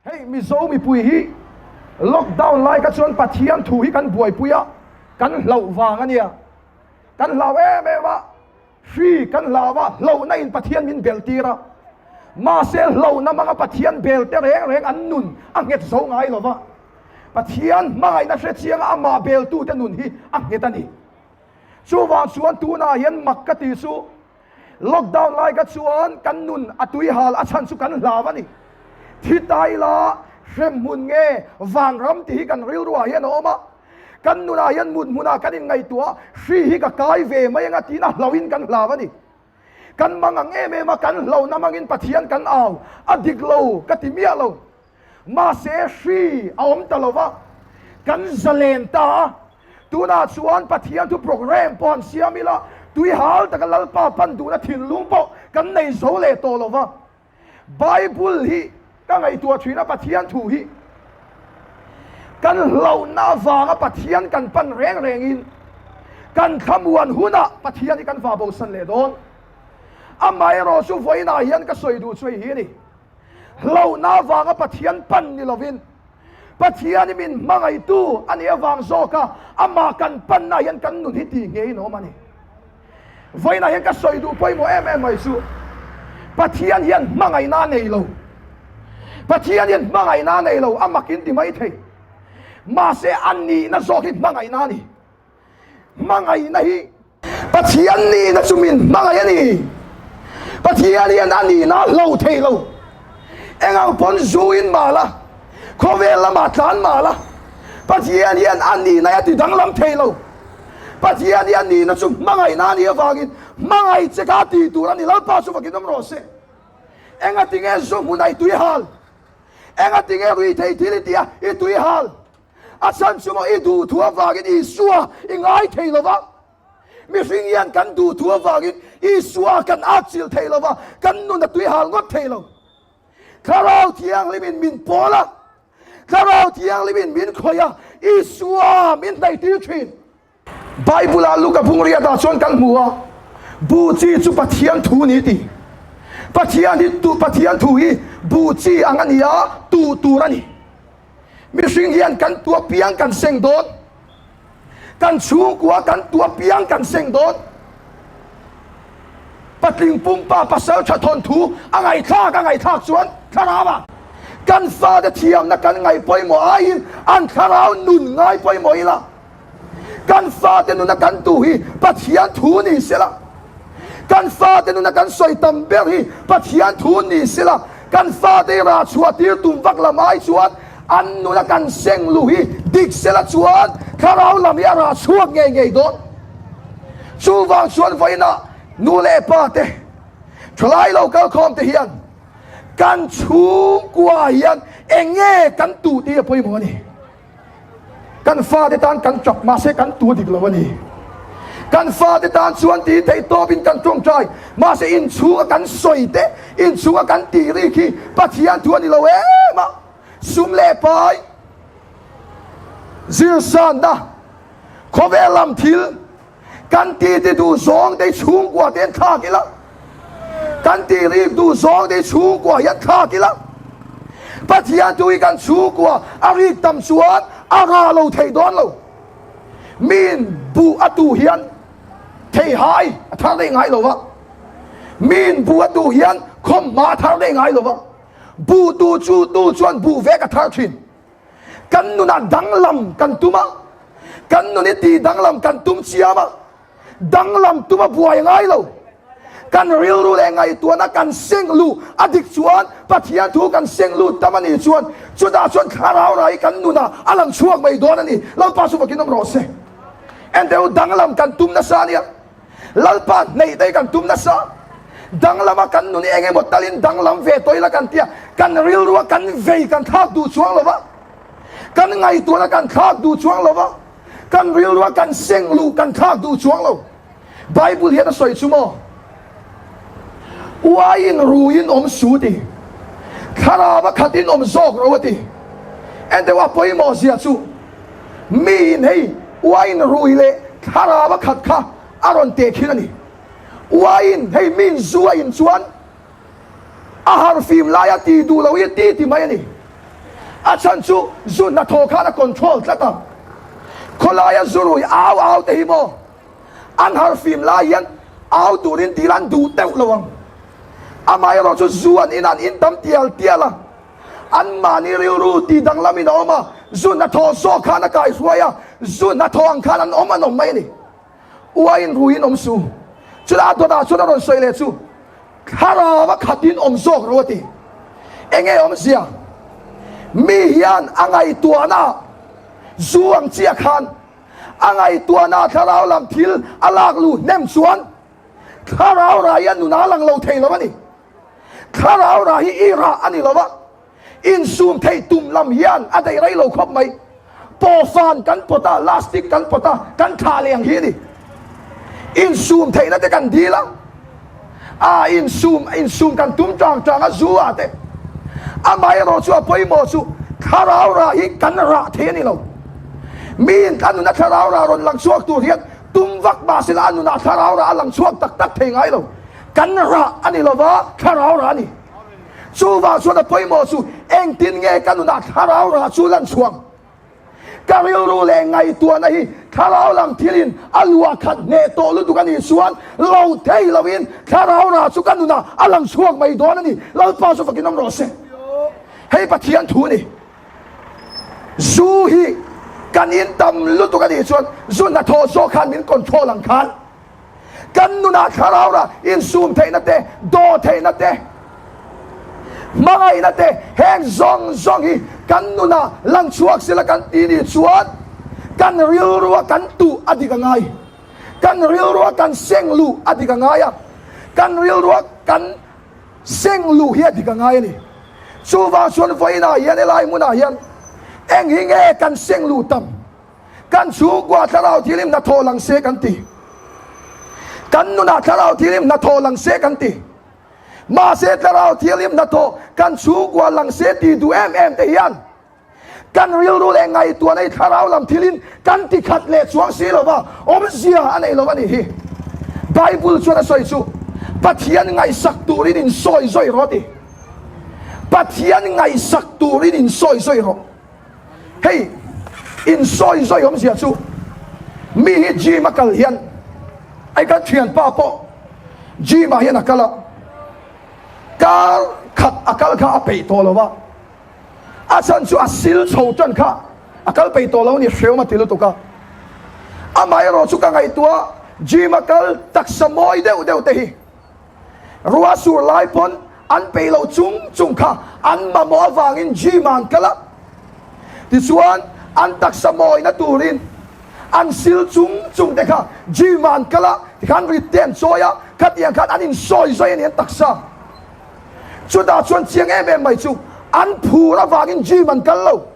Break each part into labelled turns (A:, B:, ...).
A: Hei Mizo mipui hi lockdown lai kha chuan Pathian thu hi kan buaipui a, kan hlauh vang a nia. Kan hlau em em a, hri kan hlau a, hlauhna in Pathian min bel tir a. Mahse hlauhna hmanga Pathian bel te reng reng an nun a nghet zo ngai lo va. Pathian hmangaihna hre chianga amah beltute nun hi a nghet a ni. Chuvang chuan tunah hian mak ka ti chu Lockdown lai kha chuan kan nun a tui hal a chhan chu kan hlau a ni. Thi ta ila hremhmun nge vanram tih hi kan rilruah hian a awm a. Kan nunah hian mut hmunah kan inngaihtuah hri hi ka kai ve mai anga tiin a hlauhin kan hlau a ni. Kan mang ang em em a, kan hlauhna mangin Pathian kan au a dik lo ka ti miah lo. Mahse hri a awm ta lo va, kan zalen ta a. Tunah chuan Pathian thu programme pawh han siam ila, tui hal taka Lalpa pan duhna thinlung pawh kan nei zo leh tawh lo va. Bible hi ka ngaihtuah thin a, Pathian thu hi kan hlauhna avanga Pathian kan pan reng rengin kan thlamuan hunah Pathian hi kan va bosan leh dawn. Amaherawh chu vawiinah hian ka sawi duh chu hei hi a ni. Hlauhna avanga Pathian pan ni lovin, Pathian i min hmangaihtu a nih avang zawka amah kan panna hian kan nun hi tih ngeiin a awm a ni. Vawiinah hian ka sawi duh pawimawh em em mai chu, Pathian hian hmangaihna a nei lo. Pathian hian hmangaihna a nei lo, a makin ti mai thei. Mahse a nihna zawk hi hmangaihna a ni. Hmangaihna hi Pathian nihna chu min hmangaih a ni. Pathian hian a nihna a hlo thei lo. Eng ang pawn zu in mah la, khawvel lamah tlan mah la, Pathian hian a nihna hi a ti danglam thei lo. Pathian hi a nihna chu hmangaihna a nih avangin hmangaih che kha a ti tur a ni. Lalpa chu vakin awm rawh se. Engatinge zu hmunah i tui hal? Engatinge ruithei thil i tih a i tui hal? A chhan chu maw i duhthu avangin Isua i ngai thei lo va, mihring hian kan duhthu avangin Isua kan atchilh thei lo va, kan nun a tui hal ngawt thei lo. Thlarau Thianghlimin min pawl a, Thlarau Thianghlimin min khawih a, Isua min hnaihtir thin. Bible-ah Luka bung riatah chuan kan hmu a, buh chi chu Pathian thu ni ti. Pathian hi tu Pathian thu hi buh chi ang a ni a, tuh tur a ni. Mihring hian kan tu apiang kan seng dawn. Kan chhungkua kan tu apiang kan seng dawn. Patling pumpa pasal tha thawnthu a ngaihthlak a ngaihthlak chuan thlarau a kan fate thiamna kan ngaih pawimawh aiin an thlarau nun ngai pawimawh ila. Kan fate nuna kan tu hi Pathian thu ni sela, kan fate nuna kan sawi tam ber hi Pathian thu ni sela, kan fate hi rah chhuah tir tum vak lam ai chuan an nuna kan seng luh hi dik sela chuan thlarau lam hi a rah chhuak ngei ngei dawn. Chuvang chuan vawiinah nu leh pa te, thalai lo kalkhawm te hian kan chhungkua hian eng nge kan tuh tih a pawimawh a ni. Kan fate tan kan tap mahse kan tu dik lo a ni. Kan fate tan chuan tih theih tawpin kan tawngtai mahse inchhunga kan sawi te, inchhunga kan tih rik hi Pathian thu a ni lo em a. Sum leh pai, zirsanna, khawvel lam thil, Kan ti ti duh zawng te hi chhungkua te hian thlak ila, kan ti rik duh zawng te hi chhungkua hian thlak ila, Pathian thu hi kan chhungkua a rik tam chuan a rah lo thei dawn lo. Miin buh a tuh hian theihai a thar daih ngai lo va, miin buh a tuh hian khawmhma a thar daih ngai lo va, buh tuh chu tu chuan buh vek a thar thin. Kan nunah danglam kan tum a, kan nun hi tih danglam kan tum chiam a, danglam tum a buai ngai lo. Kan rilru leh ngaihtuahna kan seng luh a dik chuan Pathian thu kan seng lut tam a nih chuan chutah chuan thlarau rai kan nunah a lang chhuak mai dawn a ni. Lalpa chu vakin awm rawh se. Enteh u, danglam kan tum nasa a nia. Lalpa hneih daih kan tum nasa. Danglama kan nun hi eng emaw talin danglam ve tawh ila kan tia, kan rilrua kan vei kan thlak duh chuang lo va, kan ngaihtuahna kan thlak duh chuang lo va, kan rilrua kan seng luh kan thlak duh chuang lo. Bible hian a sawi chu maw? Uaiin ruiin awm su ti, thlarau a khatin awm zawk ro a ti. Enteh a pawimawh zia chu miin hei uaiin rui leh thlarau a khat kha a rawn teh khin a ni. Uaiin hei miin zu a in chuan a harfim laia ti duh lo hi a ti ti mai a ni. A chhan chu zu hnathawh khan a control tlat a. Khawlaia zu rui au au te hi maw an harfim lai hian au turin dil an duh deuh lo ang. Amaherawh chu zu an in an in tam tial tial a, anmahni rilru tih danglamin a awm a, zu hnathawh zawk khan a kaihruai a, zu hnathawh ang khan an awm an awm mai a ni. Uaiin ruiin awm su. Chutah a dawtah chuan a rawn sawi leh chu, Thlarau a khatin awm zawk ro a ti. Enge awmzia? Mi hian a ngaihtuahna zu ang chiah khan a ngaihtuahna thlarau lam thil a lak luh hnem chuan thlarau rah hi a nunah a lang lo thei lo a ni. Thlarau rah hi i rah a ni lo a. Insum theih tum lam hian a daih rei lo khawp mai. Pawhfan kan pawt a, lastic kan pawt a, kan thlah leh ang hi a ni. Insum theihna te kan dil a, a insum insum kan tum tang tang a zu ah te. Amaherawh chu a pawimawh chu thlarau rah hi kan rah thei a ni lo. Miin a nuna thlarau rah rawn lang chhuak tur hian tum vak mahsela a nunah thlarau rah a lang chhuak tak tak thei ngai lo. Kan rah a ni lova, thlarau rah a ni. Chuvang chuan a pawimawh chu engtin nge ka nunah thlarau rah chu lan chhuang? Ka rilru leh ngaihtuahna hi thlarau lam thilin a luah khat hneh tawh lutuk a nih chuan lo thei loin thlarau rah chu ka nunah a lang chhuak mai dawn a ni. Lalpa chu fakin awm rawh se. Hei Pathian thu a ni. Zu hi kan in tam lutuk a nih chuan zu hnathawh zawk khan min control ang khan. Kan nunah thlarau rah insum theihna te, daw theihna te, hmangaihna te, heng zawng zawng hi kan nunah lang chhuak sela kan ti nih chuan kan rilrua kan tuh a dik a ngai. Kan rilrua kan seng luh a dik a ngai a, kan rilrua kan seng luh hi a dik a ngai a ni. Chuvang chuan vawiinah hian helai hmunah hian eng hi nge kan seng luh tam? Kan chhungkua thlarau thilim hnathawh lang se kan ti. Kan nunah thlarau thilim hnathawh lang se kan ti. Mahse thlarau thilim hnathawh kan chhungkua lang se ti duh em em te hian kan rilru leh ngaihtuahna hi thlarau lam thilin kan ti khat leh chuang si lo va, awmzia a nei lo a nih hi. Bible chuan a sawi chu Pathian ngaihsak turin insawi zawi rawh a ti. Pathian ngaihsak turin insawi zawi rawh. Hei insawi zawi awmzia chu mi hi gym a kal hian ai kan thianpa pawh gym ah hian a kal a, kar khat a kal kha a peih tawh lo a, a chhan chu a sil chho tan kha a kal peih tawh lo a ni hreawm a ti lutuk a, amaherawh chu ka ngaihtuah gym a kal taksa mawi deuh deuh te hi. Ruah sur lai pawn an peih loh chung chung kha an mamawh avangin gym ah an kal a, tichuan an taksa mawina turin an sil chung chung te kha gym ah an kal a, tikhan rit te an chawi a, khatiang khan an insawi zawi a ni an taksa. Chutah chuan chiang em em mai chu an phur avangin gym an kal lo.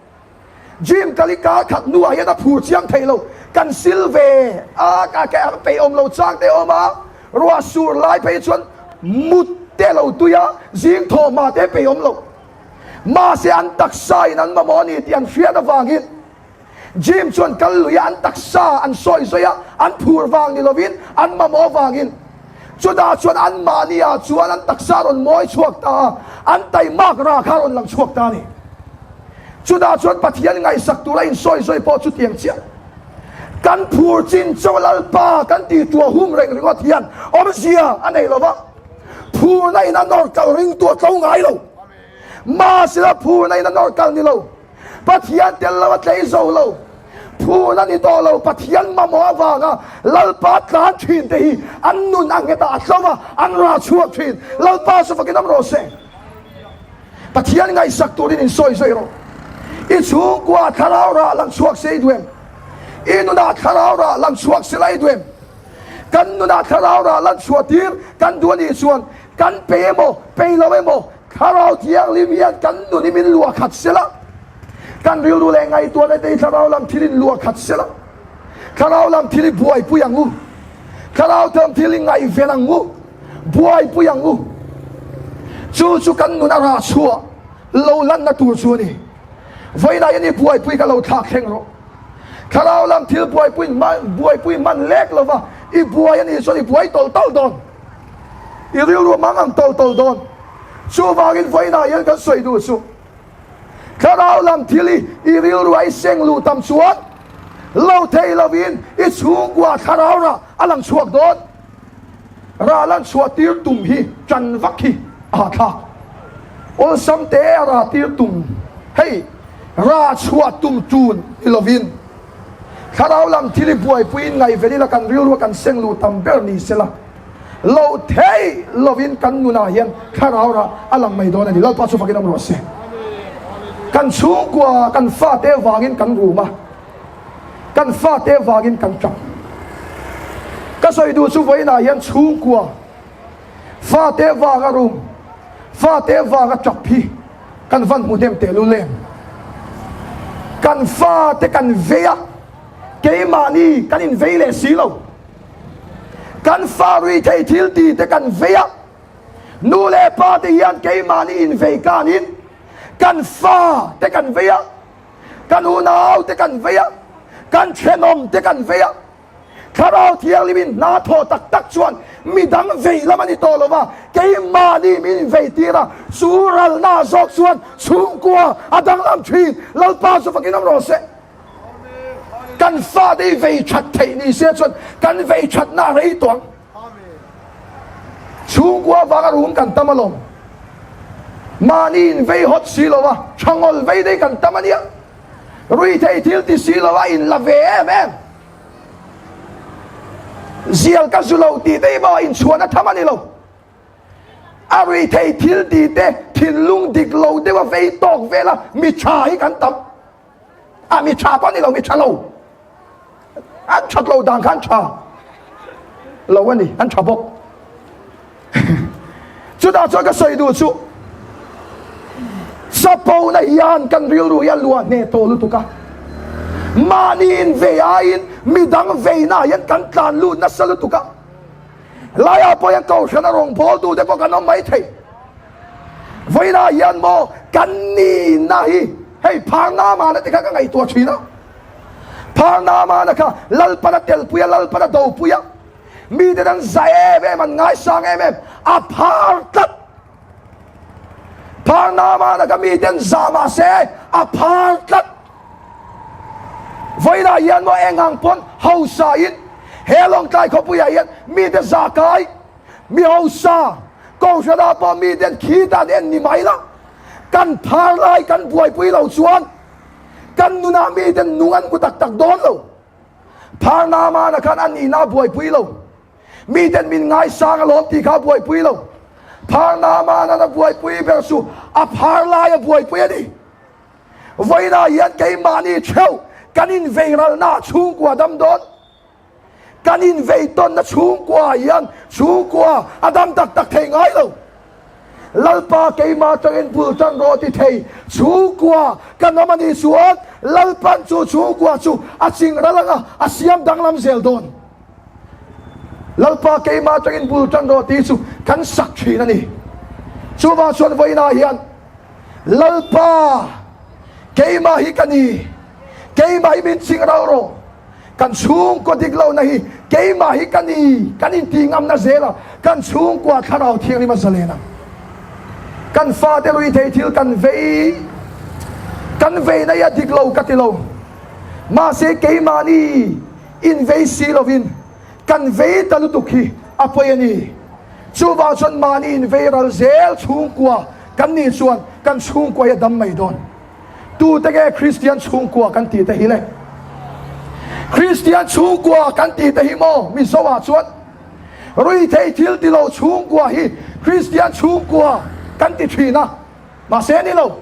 A: Gym kal i kar khat hnuah hian a phur chiang thei lo, kan sil ve a, ka ke a peih awm lo chang te awm a, ruah sur lai phei chuan mut te lo tui a, zing thaw hma te peih awm lo. Mahse an taksa in an mamawh a ni tih an hriat avangin gym chuan kal lui a, an taksa an sawi zawi a, an phur vang ni lovin an mamawh avangin chutah chuan anmahni ah chuan an taksa rawn mawi chhuak ta a, an taimak rah kha rawn lang chhuak ta a ni. Chutah chuan Pathian ngaihsak tura insawi zawi pawh chutiang chiah. Kan phur chin chaw Lalpa kan tih tuah hum reng ringawt hian awmzia a nei lo va, phurna in a nawr kal ringtu a tlo ngai lo. Mahsela phurna in a nawr kal ni lo, Pathian tel lo a tlei zo lo, phurna ni tawh lo Pathian mamawh avanga Lalpa tlan thin te hi an nun a nghet a, a tlo va, an rah chhuak thin. Lalpa chu fakin awm rawh se. Pathian ngaihsak turin insawi zawi rawh. I chhungkua thlarau rah lang chhuak se i duh em? I nunah thlarau rah lang chhuak se la i duh em? Kan nunah thlarau rah lan chhuah tir kan duh a nih chuan kan pe emaw, pe lo emaw, thlarau thianghlim hian kan nun hi min luah khat se la, kan rilru leh ngaihtuahna te hi thlarau lam thil in luah khat se la, thlarau lam thil i buaipui ang u, thlarau lam thil i ngaihven ang u. Buaipui ang u. Chu chu kan nun a rah chhuah lo lanna tur chu a ni. Vawiinah hian i buaipui ka lo thlak thleng rawh. Thlarau lam thil buaipui buaipui hman lek lova i buai a nih chuan i buai tawlh tawlh dawn. I rilru a mang ang tawlh tawlh dawn. Chuvangin vawiinah hian kan sawi duh chu. Thlarau. Thlarau lam thil hi i rilru a i seng luh tam chuan lo thei lovin i chhungkua thlarau rah a lang chhuak dawn. Rah lan chhuah tir tum hi ṭan vak hi a hahthlak. Awlsam te a rah tir tum hei rah chhuah tum ṭun ni lovin thlarau lam thil hi buaipuiin ngaihven ila kan rilru a kan seng luh tam ber ni sela lo thei lovin kan nunah hian thlarau rah a lang mai dawn a ni. Lalpa chu fakin awm rawh se. Kan chhungkua kan fate vangin kan rum a. Kan fate vangin kan tap. Ka sawi duh chu vawiinah hian chhungkua fate vanga rum, fate vanga tap hi kan van hmu hnem tehlul em? Kan fate kan vei a, keimahni kan invei leh si lo. Kan fa rui thei thil ti te kan vei a, nu leh pa te hian keimahni invei kanin kan fa te kan vei a. Kan unau te kan vei a, kan thenawm te kan vei a, Thlarau Thianghlimin hna thawh tak tak chuan midang vei lam a ni tawh lo va, keimahni min vei tir a, chu ralna zawk chuan chhungkua a danglam thin. Lalpa chu fakin awm rawh se. Kan fate hi vei that theih ni se chuan kan vei thatna a rei tawh ang. Chhungkua vanga rum kan tam alawm. Mahni in vei hawt si lo a, thangawl vei dei kan tam ania. Ruithei thil ti si lo a in la ve em em. Zial ka zu lo tih te hi maw inchhuahna tham a ni lo. A ruithei thil ti te thinlung dik lo deuh a vei tawk vel a mi tha hi kan tam. A mi tha pawh a ni lo, mi tha lo. An that lo dan kha an tha lo a ni, an tha bawk. Chutah chuan ka sawi duh chu chapona hian kan rilru hi a luah hneh tawh lutuk a. Mahni in vei aiin midang veina hian kan tlan lut nasa lutuk a. Laiah pawh hian kohhran a rawngbâwl duh te pawh kan awm mai thei. Vawiinah hian maw kan nihna hi hei Pharnamana te kha ka ngaihtuah thin a. Pharnamana kha Lalpan a telpui a, Lalpan a dopui a, miten an za em em, an ngaisang em em, a phar tlat. Pharnamana kha miten za mah se a phar tlat. Vawiinah hian maw eng ang pawn hausa in he Lawngtlai khawpuiah hian mite za kai, Mi hausa, Kohhranah pawh miten khi dan en ni mai la, kan phar lai kan buaipui lo chuan kan nunah miten nung an hmu tak tak dawn lo. Phar namana khan a nihna a buaipui lo. Miten min ngaisang alawm tih kha a buaipui lo. Phar namana a buaipui ber chu a phar lai a buaipui a ni. Vawiinah hian keimahni theuh kan inveiralnaah chhungkua dam dawn. Kan invei tawnna chhungkua hian chhungkua a dam tak tak thei ngai lo. Lalpa keimah atangin bul tan rawh ti thei chhungkua kan awm a nih chuan Lalpan chu chhungkua chu a ching ral anga a siam danglam zel dawn. Lalpa keimah atangin bul tan rawh tih chu kan sak thin a ni. Chuvang chuan vawiinah hian Lalpa keimah hi ka ni, keimah hi min ching ral rawh. Kan chhungkaw dik lohna hi keimah hi ka ni kan intih ngamna zela kan chhungkua thlarau thianghlim a zalen ang. Kan fate lui thei thil kan vei kan veina hi a dik lo ka ti lo. Mahse keimahni invei si lovin kan vei ta lutuk hi a pawi a ni. Chuvang chuan mahni invei ral zel chhungkua kan nih chuan kan chhungkua hi a dam mai dawn. Tute nge Kristian chhungkua kan tih te hi le? Kristian chhungkua kan tih te hi maw Mizo ah chuan ruithei thil ti lo chhungkua hi Kristian chhungkua kan ti thin a, mahse a ni lo.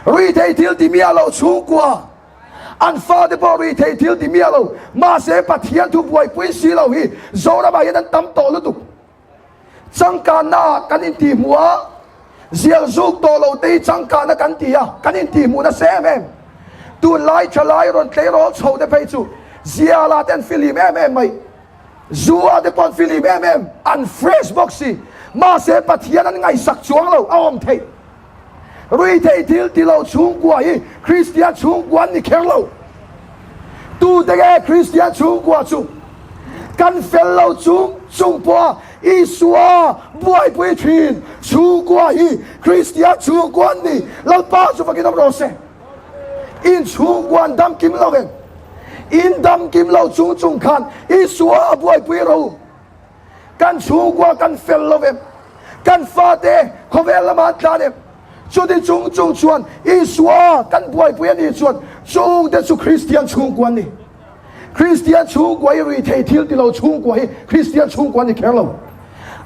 A: Ruithei thil ti miah lo chhungkua, an fate pawh ruithei thil ti miah lo, mahse Pathian thu buaipui si lo hi Zoramah hian an tam tawh lutuk. Changkanna kan intihhmuh a, zial zuk tawh lo te hi changkanna kan ti a, kan intihhmuh nasa em em. Tunlai thalai rawn tleirawl chho te phei chu zialah te an filim em em mai, zu ah te pawh an filim em em, an fresh bawk si. Mahse Pathian an ngaihsak chuang lo, a awm theih. Ruithei thil ti lo chhungkua hi Kristian chhungkua an ni kher lo. Tute nge Kristian chhungkua chu? Kan fel lo chung chung pawha Isua buaipui thin chhungkua hi Kristian chhungkua an ni. Lalpa chu fakin awm rawh se. In chhungkua an dam kim lo em? In dam kim lo chung chung khan Isua buaipui rawh u. Kan chhungkua kan fel lo em? Kan fate khawvel lamah an tlan em? Chuti chung chung chuan Isua kan buaipui a nih chuan chungte chu Kristian chhungkua an ni. Kristian chhungkua hi rui thei thil ti lo chhungkua hi Kristian chhungkua an ni kher lo.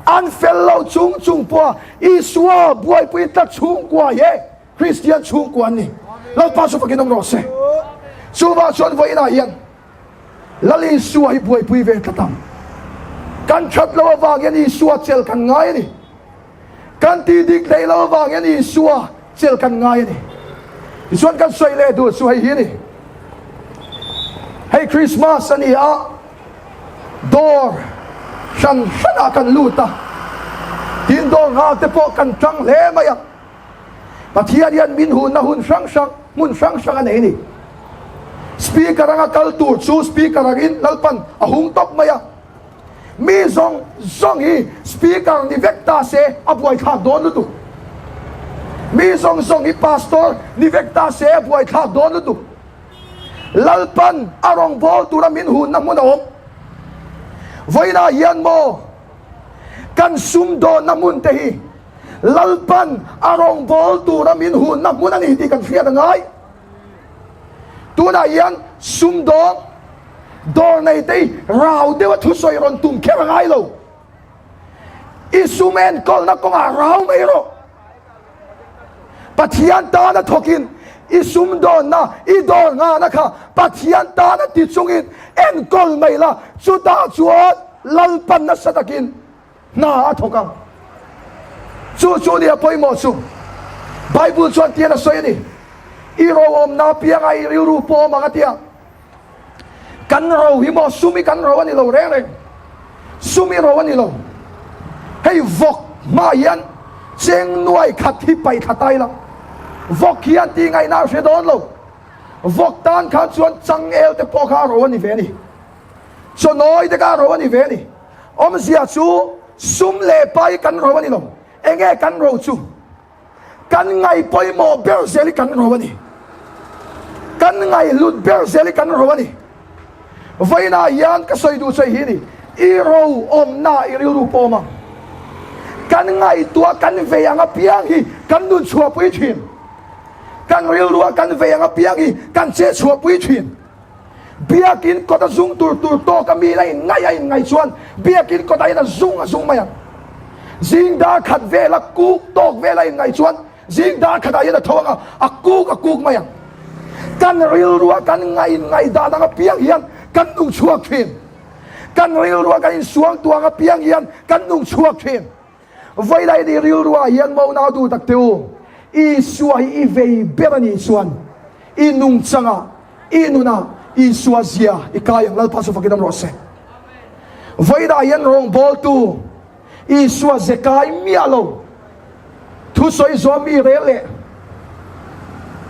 A: An fel lo chung chung pawha Isua buaipui tlat chhungkua hi Kristian chhungkua an ni. Lalpa chu fakin awm rawh se. Chuvang chuan vawiinah hian Lal Isua hi buaipui ve tlat ang. Kan that loh avang hian Isua chelh kan ngai a ni. Kan tih dik theih loh avang hian Isua chelh kan ngai a ni. Tichuan kan sawi leh duh chu hei hi a ni. Hei Christmas a ni a, dawr hran hranah kan lut a, tin dawr nghak te pawh kan tang hle mai a. Pathian hian min hunna hun hrang hrang, hmun hrang hrang a nei a ni. Speaker anga kal tur chu speaker angin Lalpan a hung tawp mai a. Mi zawng zawng hi speaker ni vek ta se a buaithlak dawn lutuk. Mi zawng zawng hi pastor ni vek ta se a buaithlak dawn lutuk. Lalpan a rawngbâwl tura min hunna hmun a awm. Vawiinah hian maw kan sumdawnna hmun te hi Lalpan a rawngbâwl tura min hunna hmun a ni tih kan hriat a ngai. Tunah hian sumdawng dawr nei te hi rau deuha thusawi rawn tum kher a ngai lo. I sum enkawlna kawngah rau mai rawh. Pathian tana thawkin i sumdawnna, i dawr nghahna kha Pathian tana ti chungin enkawl mai la, chutah chuan Lalpan nasa takin Hna a thawk ang. Chu chu nia pawimawh chu. Bible chuan tian a sawi a ni, I ro awmna apianga i rilru pawh awm ang a tia. Kan ro hi maw sum hi kan ro a ni lo reng reng. Sum hi ro a ni lo. Hei vawk hma hian cheng nuai khat hi paih thla ta ila. Vawk hian tih ngaihna a hre dawn lo. Vawk tan khan chuan changel te pawh kha a ro a ni ve a ni. Chawnawi te kha a ro a ni ve a ni. Awmzia chu sum leh pai kan ro a ni lo. Enge kan ro chu? Kan ngaih pawimawh ber zel hi kan ro a ni. Kan ngaihhlut ber zel hi kan ro a ni. Vawiinah hian ka sawi duh che hi ni, i ro awmna i rilru pawm ang. Kan ngaihtuah kan vei ang apiang hi kan nun chhuahpui thin. Kan rilrua kan vei ang apiang hi kan che chhuahpui thin. Biakin kawt a zung tur tur tawk a mi la in ngaih a in ngaih chuan biakin kawt ah hian a zung a zung mai ang. Zing dar khat vel a kuk tawk vel a in ngaih chuan zing dar khat ah hian a tho ang a, a kuk a kuk mai ang. Kan rilrua kan ngaih in ngaih dan ang apiang hian kan nung chhuak thin. Kan rilrua kan insuang tuang apiang hian kan nung chhuak thin. Vawilaini rilruah hian maunau duh tak teh u, Isua hi i vei ber a nih chuan i nungchangah, i nunah Isua zia i kai ang. Lalpa chu fakin awm rawh se. Vawiinah hian rawngbawltu Isua ze kai miah lo, thusawi zawm mi rel leh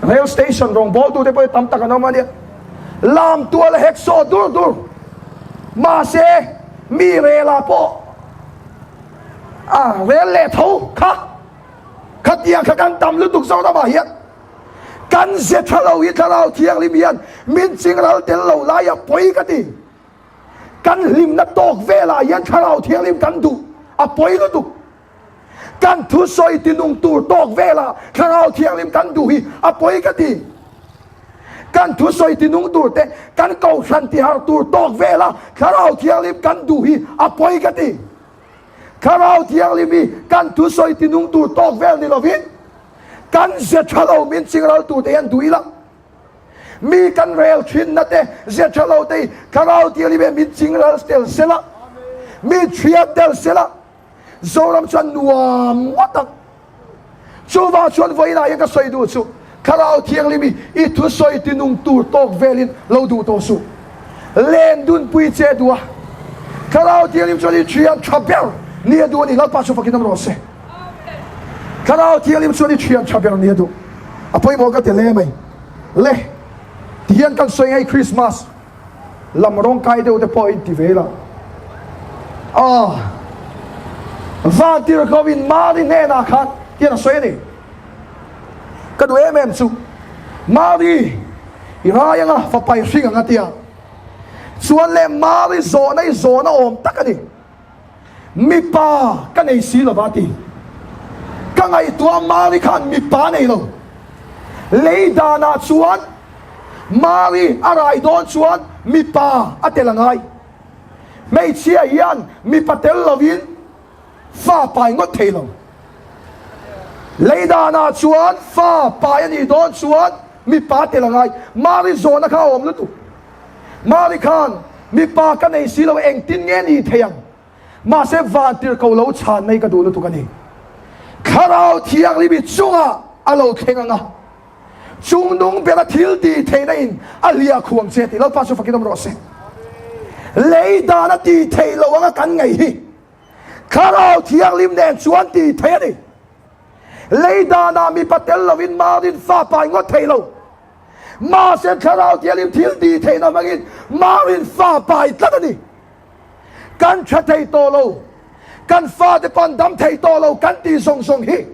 A: rail station rawngbawltute pawh hi tam tak an awm a nia. Lam tual a hek saw dur dur, mahse mi relah pawh A rel leh tho kha khatiang kha kan tam lutuk Zoramah hian kan ze tha lo hi Thlarau Thianghlim hian min ching ral tel lo lai a pawi ka ti. Kan hlimna tawk velah hian Thlarau Thianghlim kan duh a pawi lutuk. Kan thusawi tinung tur tawk velah Thlarau Thianghlim kan duh hi a pawi ka ti. Kan thusawi tinung tur te, kan kohhran tihar tur tawk vela Thlarau Thianghlim kan duh hi a pawi ka ti. Thlarau Thianghlim hi kan thusawi tinung tur tawk vel ni lovin kan ze tha lo min chingral tur te hian duh ila. Mi kan rel thinna te ze tha lo te hi Thlarau Thianghlim hian min chingral tel sela, min thiat tel sela. Zoram chuan nuam ngawt ang. Chuvang chuan vawiinah hian ka sawi duh chu, Thlarau Thianghlim hi i thusawi tinung tur tawk velin lo duh tawh suh. Len dunpui che duh a, Thlarau Thianghlim chuan i thian tha ber ni a duh a ni. Lalpa chu fakin awm rawh se. Thlarau Thianghlim chuan i thian tha ber ni a duh. A pawimawh ka ti hle mai. Le, tihian kan sawi ngei Christmas lam rawngkai deuh te pawh in ti ve ila. Aw, Vantirhkohin Mari hnenah khan hian a sawi a ni. Ka duh em em chu, Mari, i rai anga fapa i hring ang a tia. Chuan leh Mari zawhna i zawhna awm tak a ni. Mipa ka nei si lova ti. Ka ngaihtuah Mari khan mipa nei lo. Lei danah chuan Mari a rai dawn chuan mipa a tel a ngai. Hmeichhia hian mipa tel lovin fa pai ngawt thei lo. Lei danah chuan fa pai a nih dawn chuan mipa tel a ngai. Mari zawhna kha a awm lutuk. Mari khan, Mipa ka nei si lo, engtin nge ni thei ang? Mahse vantirhkoh lo chhan mai ka duh lutuk a ni. Thlarau Thianghlim i chungah a lo thleng ang a, chungnung bera thil tih theihna in a hliah khuang che tih Lalpa chu fakin awm rawh se. Lei dan a tih theih loh anga kan ngaih hi Thlarau Thianghlim nen chuan tih theih a ni. Lei danah mipa tel lovin Marin fa pai ngawt thei lo. Mahse Thlarau Thianghlim thil tih theihna hmangin Marin fa pai tlat a ni. Kan tha thei tawh lo, kan fate pawh an dam thei tawh lo kan tih zawng zawng hi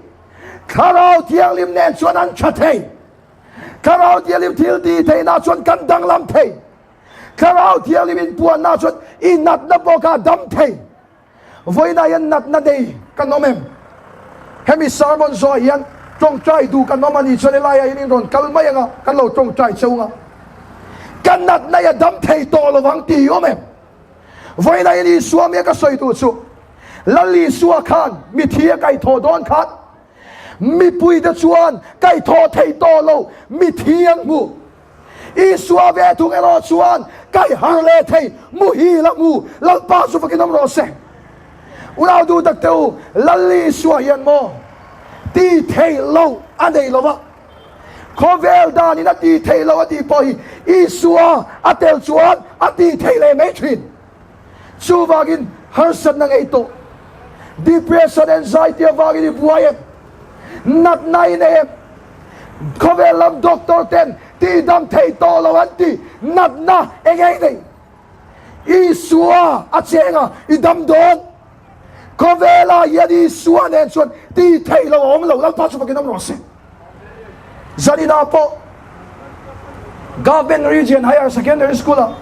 A: Thlarau Thianghlim nen chuan an tha thei. Thlarau Thianghlim thil tih theihna chuan kan danglam thei. Thlarau Thianghlim inpuanna chuan i natna pawh kha a dam thei. Vawiinah hian natna nei kan awm em? Hemi sermon zawhah hian tawngtai duh kan awm a nih chuan helaiah hian in rawn kal mai anga kan lo tawngtai cheu anga ka natna hi a dam thei tawh lo vang tih i awm em? Vawiinah hian Isua mia ka sawi duh chu Lal Isua khan mithi a kaihthawh dawn khan mipuite chuan kaihthawh thei tawh lo mithi an hmu. Isua ve thung erawh chuan kai har leh thei muhil a hmu, Lalpa chu fakin awm rawh se. Unau duh tak te u, Lal Isua hian maw ti theih loh a nei lo va, khawvel danin a ti theih loh a tih pawh hi Isua a tel chuan a ti theih leh mai thin. Chuvangin harsatna ngei tawh, depression, anxiety avangin i buai em? Natna i nei em? Khawvel lam doctor ten tihdam thei tawh lo an ti, natna eng ei nei? Isua a cheng a, i dam dawn. Khawvelah hian Isua nen chuan tih theih lo a awm lo, Lalpa chu fakin awm rawh se. Zaninah pawh Government Region Higher Secondary School-ah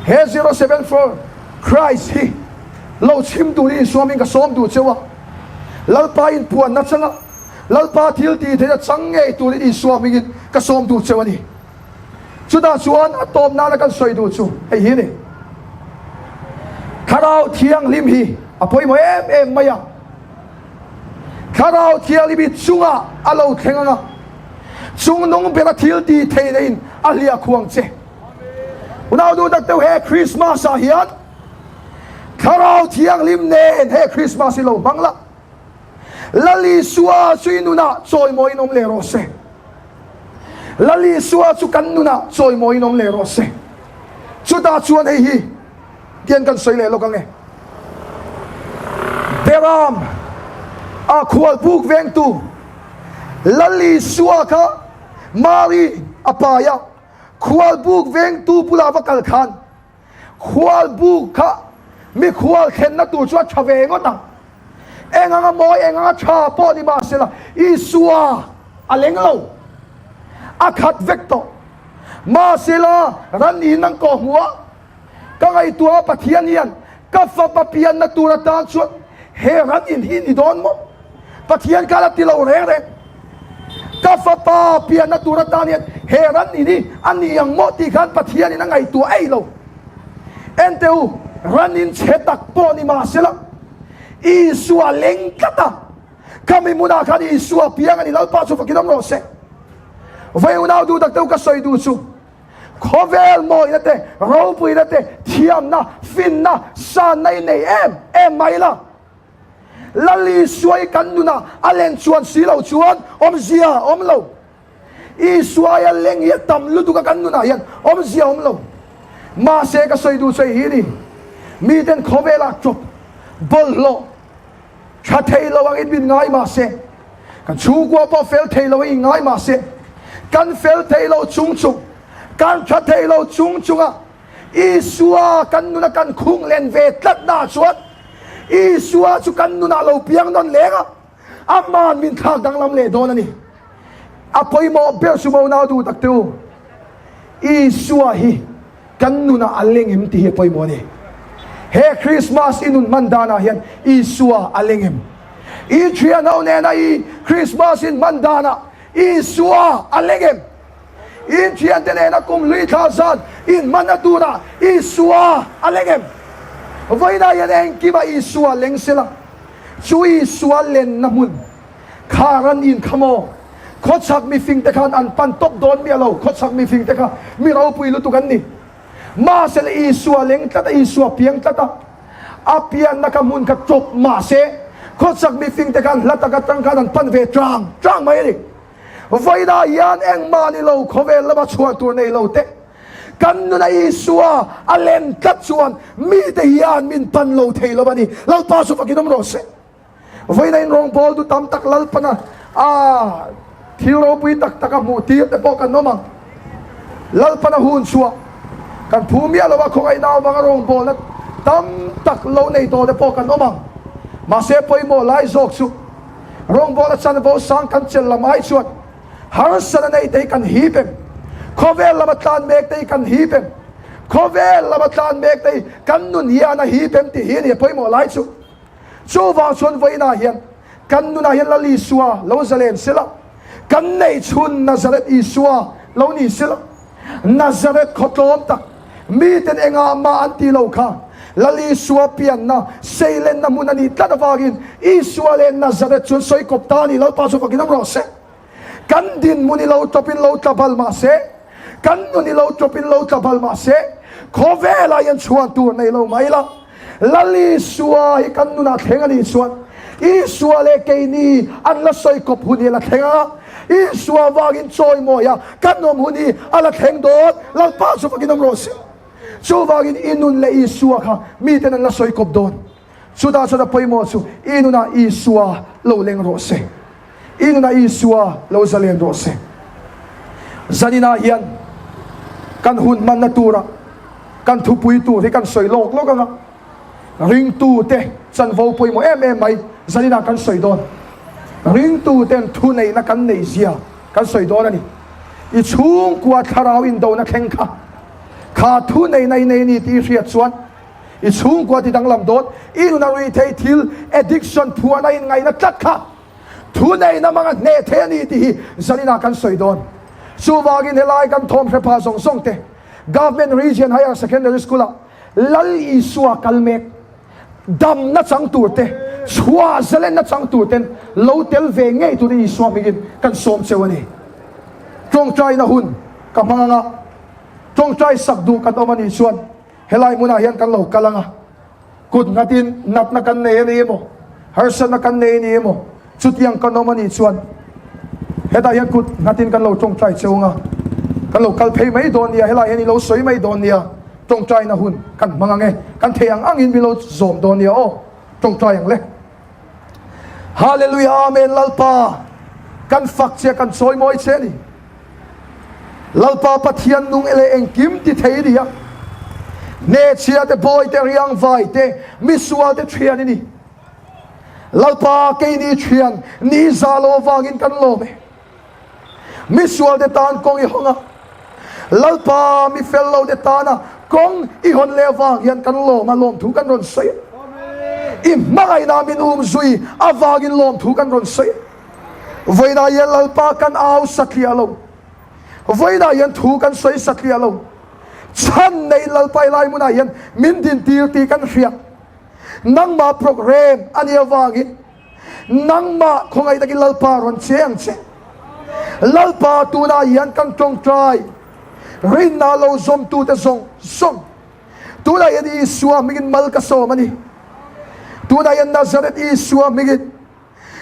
A: he 074 Christ hi lo chhim turin insuamin ka sawm duh cheu a, Lalpa inpuanna changa Lalpa thil tih theihna chang ngei turin Isua hmingin ka sawm duh cheu a ni. Chutah chuan a tawp nana kan sawi duh chu hei hi a ni. Thlarau Thianghlim hi a pawimawh em em mai a. Thlarau Thianghlim hi chungah a lo thleng ang a, chungnung bera thil tih theihna in a hliah khuang che. Unau duh tak deuh he Christmas ah hian Thlarau Thianghlim nen he Christmas hi lo hmang la. Lal Isua chu i nunah chawimawiin awm leh rawh se. Lal Isua chu kan nunah chawimawiin awm leh rawh se. Chutah chuan hei hi tian kan sawi leh lawk ang e. Beram a khualbuk vengtu Lal Isua kha Mari a pai a, khualbuk vengtu bulah va kal khan Khualbuk kha mikhual thlenna tur chu a tha ve ngawt ang. Eng anga mawi, eng anga tha pawh ni mahsela Isua a leng lo. A khat vek tawh. Mahsela ran in an kawh hmu a, ka ngaihtuah a Pathian hian ka fapa pianna tur atan chuan he ran in hi ni dawn maw? Pathian kha la ti lo reng reng. Ka fapa pianna tur atan hian he ran in hi a ni ang maw tih khan Pathianin a ngaihtuah ei lo. Enteh u, ran in chhe tak pawh ni mah sela, Isua leng tlat a, khami hmunah khan Isua piang a ni, Lalpa chu fakin awm rawh se. Vawi unau duh tak te u ka sawi duh chu, khawvel mawina te, ropuina te, thiamna, finna, sanna i nei em em mai la. Lal Isua i kan nunah a len chuan si lo chuan awmzia a awm lo. Isua i a leng hi a tam lutuk a kan nunah hian awmzia a awm lo. Mahse ka sawi duh chu hei hi ni, miten khawvelah chawp bawlhhlawh tha thei lo angin min ngai mahse, kan chhungkua pawh fel thei lo angin ngai mahse, kan fel thei lo chung chung, kan tha thei lo chung chunga Isua kan nuna kan khung len ve tlatnaah chuan. Isua chu kan nunah lo piang nawn leng a, Ama'n min thlak danglam leh dawn a ni. A pawimawh ber chu Maunau duh tak te u, Isua hi kan nunah a leng em tih hi a pawimawh a ni. He Krismas i nun hman danah hian Isua a leng em? I thianho nena i Krismas in hman danah Isua a leng em? In thiante nena kum hlui thla zan in hmanna turah Isua a leng em? Vawiinah hian engkimah Isua leng sela, chu Isua lenna hmun kha ran in kha maw? Khawchhak mifingte khan an pan tawp dawn miah lo, khawchhak mifingte kha mi ropui lutuk an ni. Mahsela Isua leng tlat a, Isua piang tlat a, a pianna kha hmun kha tawp mahse khawchhak mifingte khan hla tak atang khan an pan ve tang tang mai a ni. Vawiinah hian engmah ni lo khawvel lama chhuah tur nei lo te kan nuna Isua a len tlat chuan mite hian min pan lo thei lo a ni. Lalpa chu fakin awm rawh se. Vawiinah in rawngbawltu tam tak Lalpana a thil ropui tak tak a hmuh tir te pawh kan awm ang. Lalpana hun chhuah kan phu miah lo a, khawngaihna avanga rawngbawlna tam tak lo nei tawh te pawh kan awm ang. Mahse pawimawh lai zawk chu Rawngbawla chanvo sang kan chelh lam ai chuan harsatna nei te hi kan hip em? Khawvel lama tlan mek te hi kan hip em? Khawvel lama tlan mek te hi kan nun hian a hip em tih hi a ni a pawimawh lai chu. Chuvang chuan vawiinah hian kan nunah hian Lal Isua lo zalen sela, kan neihchhun Nazareth Isua lo ni sela, Nazareth khaw tlawm tak miten engah mah an ti lo kha Lal Isua pianna seilenna hmun a nih tlat avangin Isua leh Nazareth chu an sawi kawp ta a ni. Lalpa chu fakin awm rawh se. Kan dinhmun i lo tawpin lo tla bal mah se, kan nun i lo tawpin lo tla bal mah se, khawvelah hian chhuan tur nei lo mai la. Lal Isua hi kan nunah thleng a nih chuan Isua leh keini an la sawi kawp hun hi a la thleng a, Isua vangin chawimawi a kan awm hun hi a la thleng dawn. Lalpa chu fakin awm rawh se. Chuvangin i nun leh Isua kha miten an la sawi kawp dawn. Chutah chuan a pawimawh chu i nunah Isua lo leng rawh se. I nunah Isua lo zalen rawh se. Zaninah hian kan hun hmanna tura kan thupui tur hi kan sawi lawk lawk ang a, ringtute chanvo pawimawh em em mai zaninah kan sawi dawn. Ringtuten thuneihna kan neih zia kan sawi dawn a ni. I chhungkua thlarau indona thleng kha, kha thuneihna i nei a ni tih i hriat chuan I chhungkua ti danglam dawn, i nuna ruihtheih thil, addiction, phuahna inngaihna tlat kha thuneihna hmanga hneh thei a ni tih hi zaninah kan sawi dawn. Chuvangin helai kan thawm hre pha zawng zawng te Government Region Higher Secondary School-ah Lal Isua kal mek, damna chang tur te, chhuah zalenna chang tur ten lo tel ve ngei turin Isua hmingin kan sawm cheu a ni. Tawngtaina hun ka hmang anga tawngtai sak duh kan awm a nih chuan Helai hmunah hian kan lo kal ang a, kut nghatin natna kan nei a ni emaw, harsatna kan nei a ni emaw, chutiang kan awm a nih chuan hetah hian kut nghatin kan lo tawngtai cheu ang a, kan lo kal phei mai dawn nia, helai hian i lo sawi mai dawn nia, tawngtaina hun kan hmang ang e, kan thei ang angin min lo zawm dawn nia aw, tawngtai ang le. Hallelujah Amen Lalpa kan fak che kan chawi mawi che a ni. Lalpa Pathian nung leh engkim ti thei i ni a, hnehchhia te, bawi te, riang vai te, misual te thian i ni. Lalpa keini thian ni za lo avangin kan lawm e. Misual te tan kawng i hawng a, Lalpa mi fel lo te tana kawng i hawn leh avang hian kan lawm a, lawmthu kan rawn sawi a. I hmangaihna min um zui avangin lawmthu kan rawn sawi a. Vawiinah hian Lalpa kan au satliah lo. Vawiinah hian thu kan sawi satliah lo. Chhan nei Lalpa i lai hmunah hian min dintir tih kan hria. Nangmah program a nih avangin nangmah khawngaih takin Lalpa rawn che ang che. Lalpa tunah hian kan tawngtai rinna lo zawmtute zawng zawng tunah hian Isua hmingin mal ka sawm a ni. Tunah hian Nazareth Isua hmingin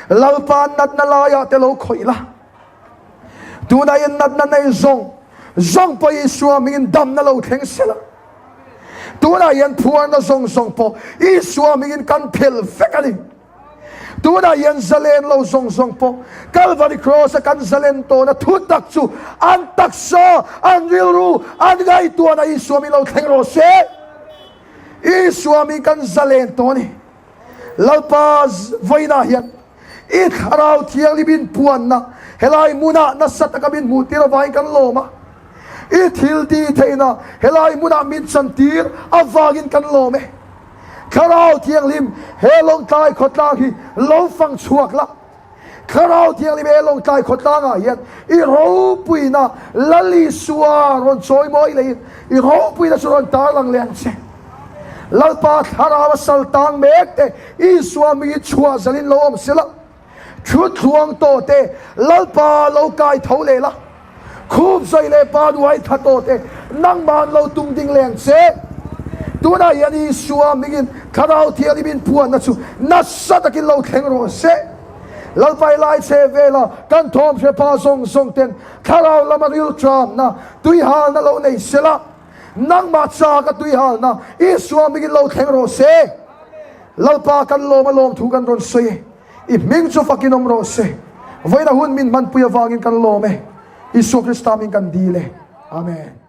A: Lalpa natna laiah te lo khawih la. Tunah hian natna nei zawng zawng pawh Isua hmingin damna lo thleng se la. Tunah hian phuarna zawng zawng pawh Isua hmingin kan phelh vek a ni. Tunah hian zalen lo zawng zawng pawh Calvary Cross-a kan zalen tawhna thu tak chu an taksa, an rilru, an ngaihtuahna Isua hmingin lo thleng rawh se. Isua hmingin kan zalen tawh a ni. Lalpa vawiinah hian i Thlarau Thianghlim inpuanna helai hmunah nasa taka min hmuhtir avangin kan lawm a. I thil tih theihna helai hmunah min chantir avangin kan lawm e. Thlarau Thianghlim he Lawngtlai khawtlang hi lo fang chhuak la. Thlarau Thianghlim he Lawngtlai khawtlangah hian i ropuina Lal Isua rawn chawi mawi leiin i ropuina chu rawn tarlang leh ang che. Lalpa Thlarau a sal tang mek te Isua mingin chhuah zalin lo awm sela. Thu thluang tawh te Lalpa lo kai tho leh la. Khup zawi leh pa nuai tha tawh te nangmah lo tum ding leh ang che. Tunah hian Isua hmingin Thlarau Thianghlim inphuanna chu nasa takin lo thleng rawh se. Lalpa i lai che vela kan thawm hre pa zawng zawng ten Thlarau lama rilṭamna tuihalna lo nei sela, nangmah chaka tuihalna Isua hmingin lo thleng rawh se. Lalpa kan lawm a lawm thu kan rawn sawi e. I hming chu fakin awm rawh se. Vawiina hun min hmanpui avangin kan lawm e. Isua Krista min kan dil e. Amen.